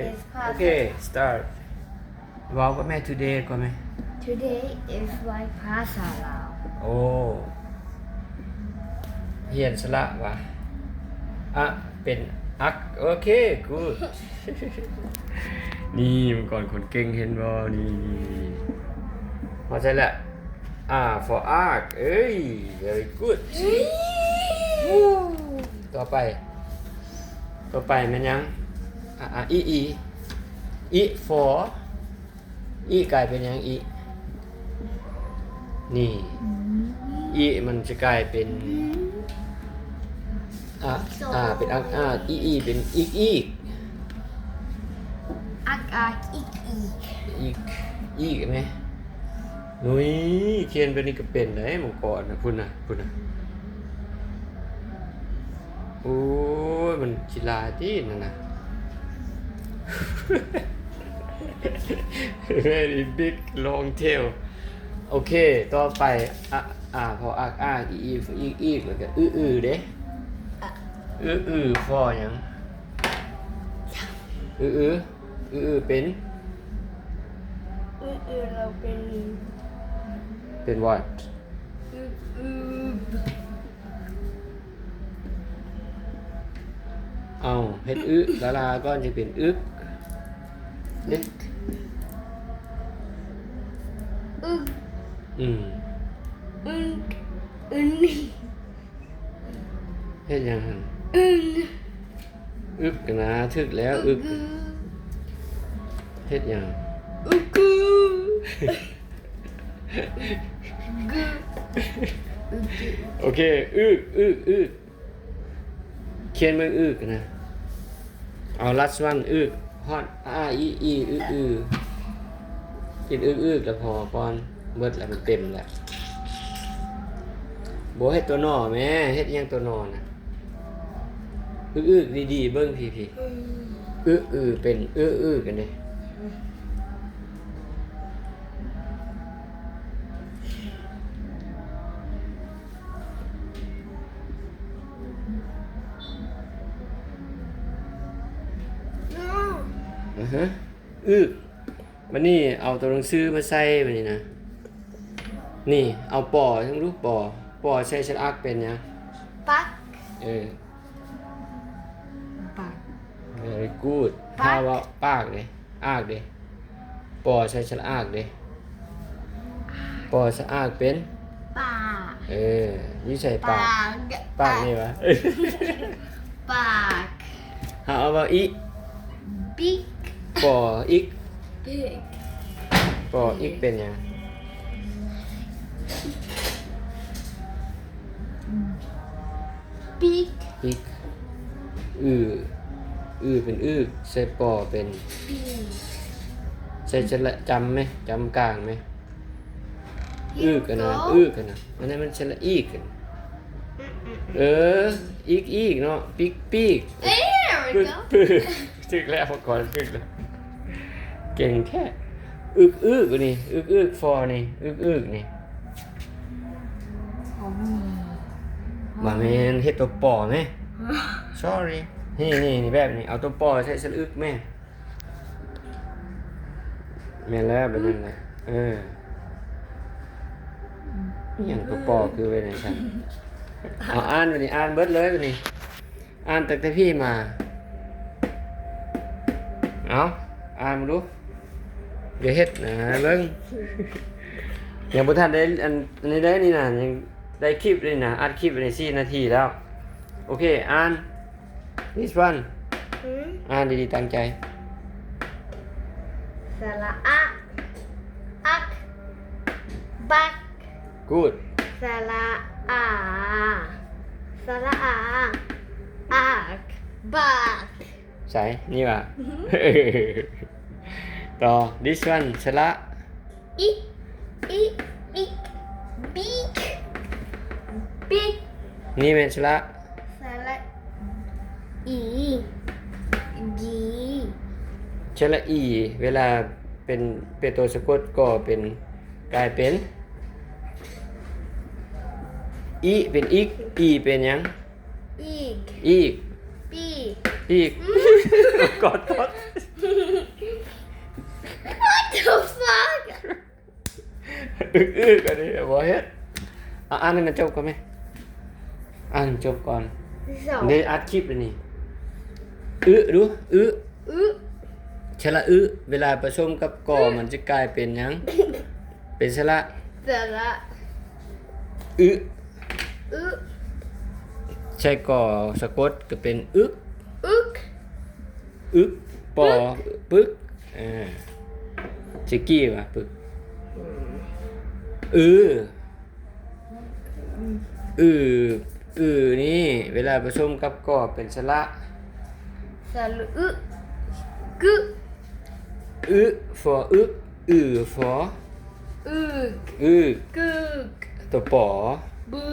It's ໂອເຄ start. ເວົ້າກັບແມ່ today ກ່ອນແມ່. Today is like ພາສາລາວ. ໂອ້ ຮຽນສະຫຼະຫວາ? ອະ ເປັນ ອັກ. ໂອເຄ good. ນີ້ມັງກອນຄົນເກັ່ງ ເຫັນບໍ່? ນີ້ ພໍໃຊ້ລະ. ອາ for ອັກ. ເອີຍ very good. ຕໍ່ໄປ ຕໍ່ໄປແມ່ນຫຍັງ? ອາ ອາ ອີ ອີ ອີ for ອີກາຍເປັນຫຍັງ? ອີ ນີ້ ອີມັນຈະກາຍເປັນ ອາ ອາ ເປັນອັກ ອາ ອີ ອີ ເປັນ ອີກ ອີກ ອັກ ອັກ ອີກ ອີກ ອີກ ອີກແມ່. ນຸ້ຍ ຂຽນແບບນີ້ກໍເປັນໄດ໋ ມັງກອນນະ. ພຸ້ນນະ ພຸ້ນນະ. ໂອ້ຍ ມັນຂີ້ລ້າຕິນັ້ນນະ. Very big long tail. ໂອເຄ ຕໍ່ໄປ ອາ ອາ ພໍອັກ ອາ ອີ ອີ ອີກ ອີກ ແລ້ວກໍ ອື ອື ເດ້. ອະ ອື ອື ພໍຫຍັງ? ອື ອື ອື ອື ເປັນ ອື ອື ແລ້ວເປັນ ເປັນ what? ອຶບ ອຶບ ເອົາ ເຮັດ ອຶ ລາລາກ່ອນ ຈຶ່ງເປັນ ອຶກ ເດ້ ອຶກ ອືມ ອຶກ ອຶນ ເຮັດຫຍັງຫັ້ນ? ອຶນ ອຶກນະ ຖືກແລ້ວ ອຶກ ອຶກ ເຮັດຫຍັງ? ອຶກ ອຶ ກຶ ອຶກ ອຶ ໂອເຄ ອຶກ ອຶກ ອຶກ ຂຽນເບິ່ງ ອຶກນະ. ເອົາ last one ອຶກ ຮອດ ອາ ອີ ອີ ອຶ ອື ກິນ ອຶກ ອຶກ ແລ້ວພໍກ່ອນ ເບິດແລ້ວ ມັນເຕັມແລ້ວ. ບໍ່ເຮັດຕົວໜໍ່ແມ້ ເຮັດຫຍັງຕົວໜໍ່ນະ? ອຶກ ອຶກ ດີໆ ເບິ່ງພີ້ໆ ອື ອື ເປັນ ອຶ ອຶ ກັນເດ້. ອືຮຶ ອຶກ ບາດນີ້ເອົາຕົວໜັງສືມາໃສ່ບາດນີ້ນະ. ນີ້ ເອົາ ປໍ ເບິ່ງດູ ປໍ ປໍໃສ່ສະຫຼະອັກເປັນຫຍັງ? ປັກ ເອີ ປັກ very good. ປາກ ຖ້າເວົ້າປາກເດ້ ອາກເດ້ ປໍໃສ່ສະຫຼະອາກເດ້ ປໍສະອາກເປັນ ປາກ ເອີ ຢູ່ໃສປາກ? ປາກ ປາກນີ້ຫວາ? ປາກ ເຮົາເອົາເວົ້າອີ ປິກ ປໍ ອິກ ປິກ ປໍ ອິກ ເປັນຫຍັງ? ປິກ ປິກ ອື ອື ເປັນ ອື ໃສ່ ປໍ ເປັນ ປີ ໃສ່ສະຫຼະ ຈຳແມ ຈຳກາງແມ ອຶກ ອຶກ ອັນນັ້ນ ອຶກ ອັນນັ້ນ ອັນນັ້ນມັນສະຫຼະ ອີກ ອືມ ເອີ ອີກ ອີກ ເນາະ ປິກ ປີກ ເອີ ປຶກ ປຶກ ຖືກແລ້ວ ປະກອນ ປຶກແລ້ວ ເກັ່ງແທ້ ອຶກ ອຶກ ນີ້ ອຶກ ອຶກ ຟໍ ນີ້ ອຶກ ອຶກ ນີ້ ບໍ່ແມ່ນ ເຮັດຕົວປໍແມ sorry ນີ້ ນີ້ ນີ້ ແບບນີ້ ເອົາຕົວປໍໃສ່ສະຫຼະອຶກແມ ແມ່ນແລ້ວ ແບບນັ້ນແຫຼະ ເອີ ອີຫຍັງຕົວປໍຄືເປັນຈັ່ງຊັ້ນ ເອົາ ອ່ານບາດນີ້ ອ່ານເບິດເລີຍບາດນີ້ ອ່ານຕັ້ງແຕ່ພີ້ມາ ເອົາ ອ່ານເບິ່ງດູ ຢ່າເຮັດນະ ເບິ່ງ ຍັງບໍ່ທັນໄດ້ ອັນ ອັນນີ້ເດ້ນີ້ນະ ຍັງໄດ້ຄລິບເດ້ນີ້ນະ ອັດຄລິບໄດ້ສີ່ນາທີແລ້ວ ໂອເຄ ອ່ານ this one ອືມ ອ່ານດີໆ ຕັ້ງໃຈ ສະຫຼະອະ ອັກ ບັກ good ສະຫຼະອາ ສະຫຼະອາ ອັກ ບັກ ໃສ ນີ້ຫວາ? ຕໍ່ this one ສະຫຼະ ອິ ອິ ອິກ ບິກ ບິກ ນີ້ແມ່ນສະຫຼະ ສະຫຼະ ອີ ອີ ສະຫຼະ ອີ ເວລາເປັນ ເປັນໂຕສະກົດກໍເປັນ ກາຍເປັນ ອິ ເປັນ ອິກ ອີ ເປັນຫຍັງ? ອີກ ອີກ ປີກ ປີກ ກອດ ກອດ ອຶກອຶກ ອັນນີ້ບໍ່ເຮັດ. ເອົາອ່ານໃຫ້ມັນຈົບກ່ອນແມະ ອ່ານໃຫ້ມັນຈົບກ່ອນ. ສອງ ເດ ອັດຄລິບແລ້ວນີ້. ອຶ ດູ ອຶ ອຶ ສະຫຼະອຶ ເວລາປະສົມກັບກໍ ມັນຈະກາຍເປັນຫຍັງ? ເປັນສະຫຼະ ສະຫຼະ ອຶ ອຶ ໃສ່ກໍສະກົດກໍເປັນອຶກ ອຶກ ອຶກ ປໍ ປຶກ ປຶກ ເອີ ຊິກີວ່າປຶກ ອືມ ອື ອື ອືນີ້ເວລາປະສົມກັບກໍເປັນສະຫຼະ ສະຫຼະອຶ ກຶ ອຶ ຟໍອຶກ ອື ຟໍອຶກ ອຶກ ກຶກ ຕົວ ປໍ ບຶ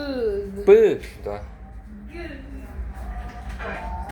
ກ ປຶກ ຕົວ ກຶກ.